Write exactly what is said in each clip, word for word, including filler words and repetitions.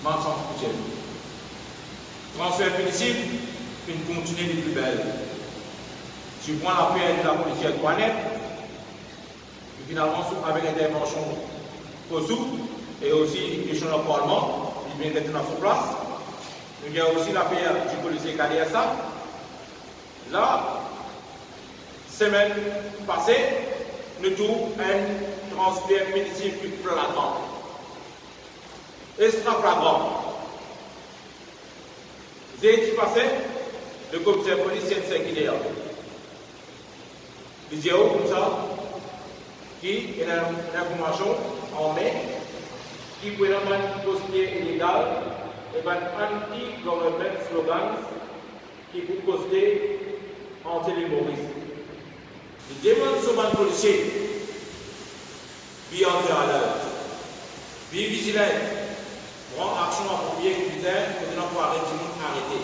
Marsans Koutier. Transfer punitif finn kontigne depi bel. Ti pran lafer de lapolisier Toinette, ki finalman, sou, avek intervansion COSU e osi kestion laparlman, li vinn retourn a so plas. Nou gagn osi lafer di polisier Kader Sa. La, semenn pase, nou trouv enn transfer punitif ki flagran, extra flagran. Zerdi pase, le komiser polis ti enn sirkiler. Li dir ou koumsa ki ena enn informasion an me ki pou ena bann poster ilegal e bann anti-government slogans ki pou poste an Lil Moris. Li demann so bann polisie, be on the alert, be vigilant, pran aksion aproprie ki bizin, kot ena pou aret dimoun arete.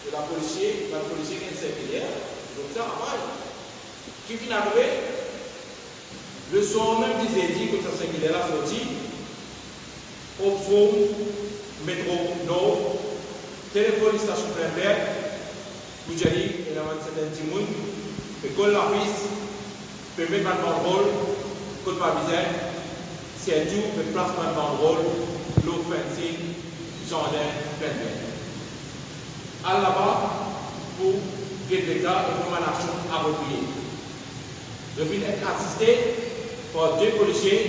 E lapolisie, bann polisie ki enn sirkiler, zot travay. Ki finn arive? Leswar mem di zerdi, kot sa sirkiler la sorti, Optimum, Metro Nord, telefonn stasion Kleinberg pou dir li ena bann sertin dimoun pe kol lafis, pe met bann bandrol kot pa bizin, sirtou pe plas bann bandrol lor fencing zardin Kleinberg. Al laba pou get leta e pran bann aksion aproprie. Zot finn asiste par de polisie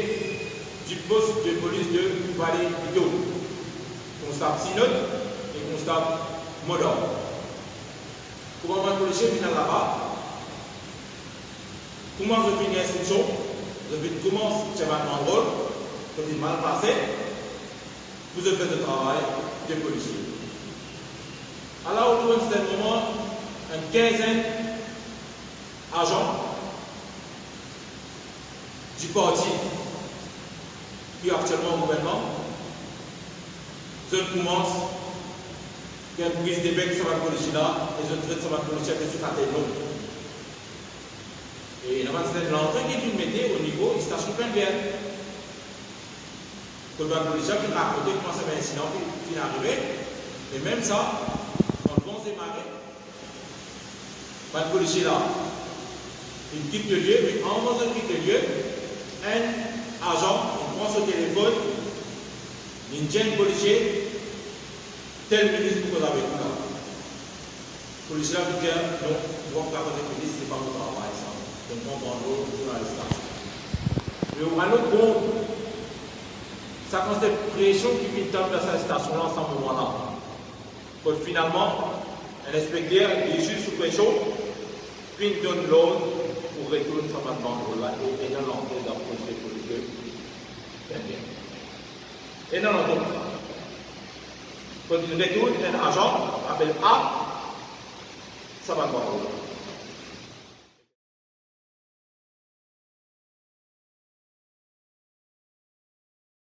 di post de polis de Vale Ito, konstab Sinot e konstab Modor. Kouma bann polisie finn al laba, kouma zot finn gagn instriksion, zot finn koumans tir bann bandrol, zot finn mal pase, pou zot fer zot travay de polisie. Ala, otour enn sertin moman, enn kinzenn azan di parti ki aktielman o gouvernman, zot koumans gagn priz de bek sa bann polisie la e zot tret sa bann polisie avek so kater non. E ena bann sertin lantre ki finn mete o nivo stasion Kleinberg. Kot bann polisie finn rakonte kouma sa bann insidan finn, finn arive, me mem sa, bann van zemare, bann polisie la finn kit lilie, me avan zot kit lilie, enn azan finn pran so telefonn, linn dir enn polisie, tel minis pou koz avek ou la. Polisie la finn dir, non, mwa pa kapav koz ek minis, se pa mo travay sa. Donk, mwa, bann zournalis la. Me ou rann ou kont, sa kantite presion ki finn tann dan sa stasion la, sa moman la. Kot finalman, enn inspekter, li zis sou presion, finn donn lord pou retourn sa bann bandrol la e ena lantre dan post de polis de Kleinberg. Ena lantre koumsa. Kot li retourn, enn azan apel A, sa bann bandrol.